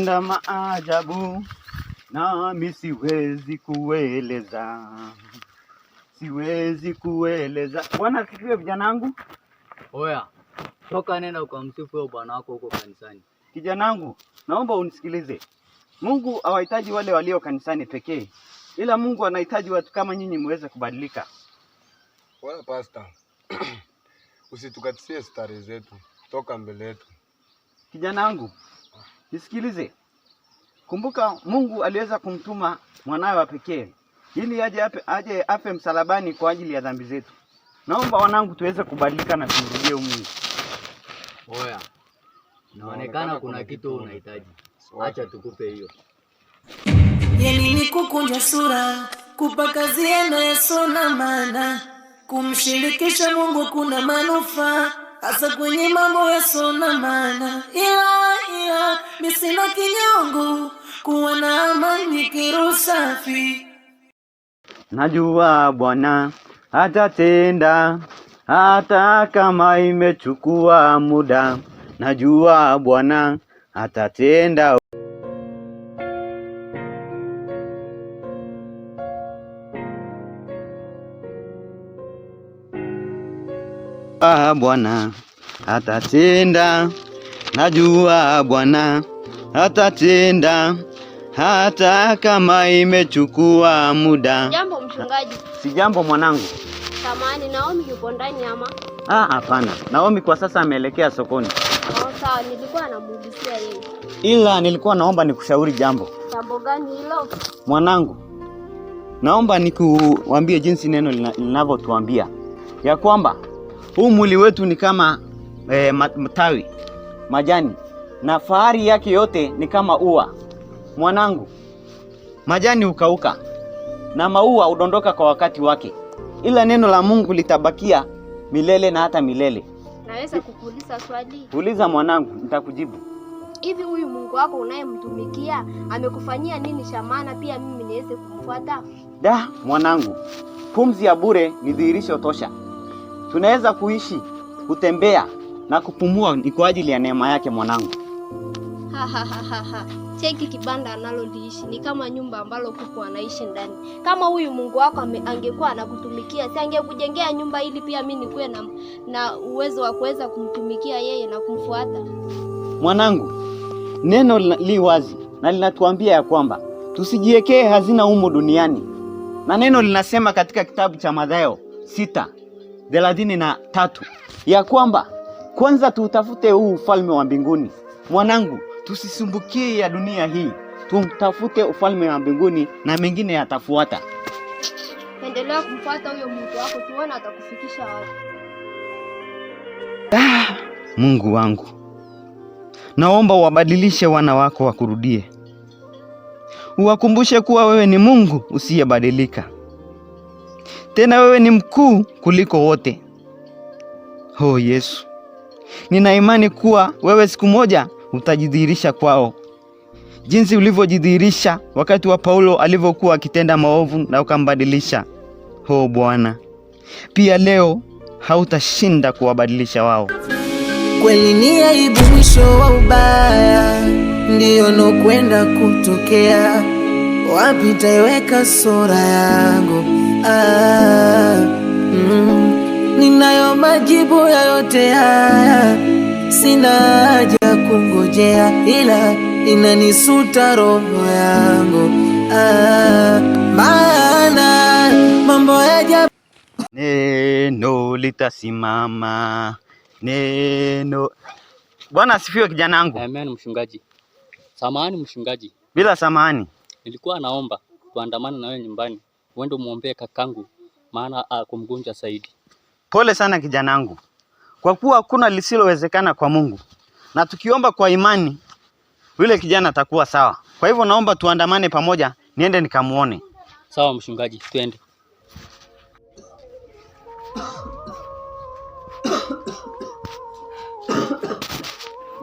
Umetenda maajabu nami siwezi kueleza, siwezi kueleza. Bwana asifiwe, vijana wangu. Oya, toka nenda ukamsifu huyo bwana wako huko kanisani. Kijana wangu, naomba unisikilize. Mungu hawahitaji wale walio kanisani pekee, ila Mungu anahitaji watu kama nyinyi muweze kubadilika. Oya pasta, usitukatie stare zetu, toka mbele yetu. Kijana wangu, nisikilize. Kumbuka Mungu aliweza kumtuma mwanawe wa pekee ili aje afe msalabani kwa ajili ya dhambi zetu. Naomba wanangu tuweze kubadilika na tumrudie Mungu. Oya, inaonekana kuna kitu unahitaji, acha tukupe hiyo. Yani ni kukunja sura, kupakaziana yasona maana, kumshirikisha Mungu kuna manufaa, hasa kwenye mambo yasona maana. Ila mi sina kinyongo, kuwa na amani kiroho safi. Najua Bwana atatenda hata kama imechukua muda. Najua Bwana atatenda. Ah, Bwana atatenda, najua Bwana atatenda hata kama imechukua muda. Jambo mchungaji. Si jambo mwanangu. Samahani, Naomi yupo ndani ama? Ah, hapana. Naomi kwa sasa ameelekea sokoni. Oh, sawa, nilikuwa namuulizia yeye. Ila nilikuwa naomba nikushauri jambo. Jambo gani hilo? Mwanangu, naomba nikuambie jinsi neno linavyotuambia ya kwamba huu mwili wetu ni kama mtawi, majani, na fahari yake yote ni kama ua. Mwanangu, majani hukauka na maua hudondoka kwa wakati wake, ila neno la Mungu litabakia milele na hata milele. Naweza kukuuliza swali? Uliza mwanangu, nitakujibu. Hivi huyu Mungu wako unayemtumikia amekufanyia nini cha maana pia mimi niweze kumfuata? Da, mwanangu, pumzi ya bure ni dhihirisho tosha. Tunaweza kuishi, kutembea na kupumua ni kwa ajili ya neema yake mwanangu. Ha, ha, ha, ha, ha. Cheki kibanda analoliishi ni kama nyumba ambalo kuku anaishi ndani. Kama huyu Mungu wako angekuwa anakutumikia, si angekujengea nyumba ili pia mimi nikuwe na uwezo wa kuweza kumtumikia yeye na kumfuata? Mwanangu, neno li wazi na linatuambia ya kwamba tusijiwekee hazina humu duniani, na neno linasema katika kitabu cha Mathayo 6:33 ya kwamba kwanza tuutafute huu ufalme wa mbinguni. Mwanangu, tusisumbukie ya dunia hii, tumtafute ufalme wa mbinguni na mengine yatafuata. Endelea kumfuata huyo Mungu wako, tuone atakufikisha wapi. Mungu wangu, naomba uwabadilishe wana wako wakurudie. Uwakumbushe kuwa wewe ni Mungu usiyebadilika. Tena wewe ni mkuu kuliko wote. Oh Yesu, nina imani kuwa wewe siku moja utajidhihirisha kwao, jinsi ulivyojidhihirisha wakati wa Paulo alivyokuwa akitenda maovu na ukambadilisha. Oh Bwana, pia leo hautashinda kuwabadilisha wao. Kweli ni aibu, mwisho wa ubaya ndiyo nokwenda kutokea. Wapi taiweka sura yangu? Ninayo majibu ya yote haya, sina haja kungojea, ila inanisuta roho yangu. Maana mambo ya Neno litasimama, neno. Bwana asifiwe kijana wangu. Amen mchungaji. Samahani mchungaji. Bila samahani. Nilikuwa naomba tuandamane na wewe nyumbani, uende umuombee kakangu, maana kumgonjwa zaidi. Pole sana kijana wangu, kwa kuwa hakuna lisilowezekana kwa Mungu, na tukiomba kwa imani yule kijana atakuwa sawa. Kwa hivyo naomba tuandamane pamoja, niende nikamuone. Sawa mchungaji, twende.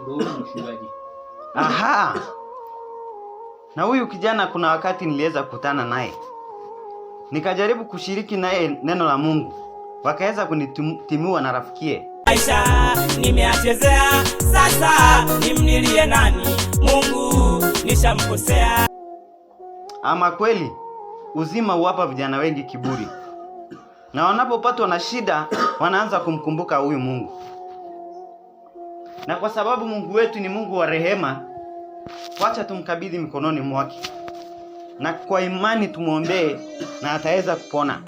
Ndio mchungaji. Aha. Na huyu kijana kuna wakati niliweza kukutana naye, nikajaribu kushiriki naye neno la Mungu, wakaweza kunitimua na rafikie. Maisha nimeachezea, sasa nimlilie nani? Mungu Nishamkosea. Ama kweli uzima huwapa vijana wengi kiburi, na wanapopatwa na shida wanaanza kumkumbuka huyu Mungu. Na kwa sababu Mungu wetu ni Mungu wa rehema, wacha tumkabidhi mikononi mwake, na kwa imani tumwombee na ataweza kupona.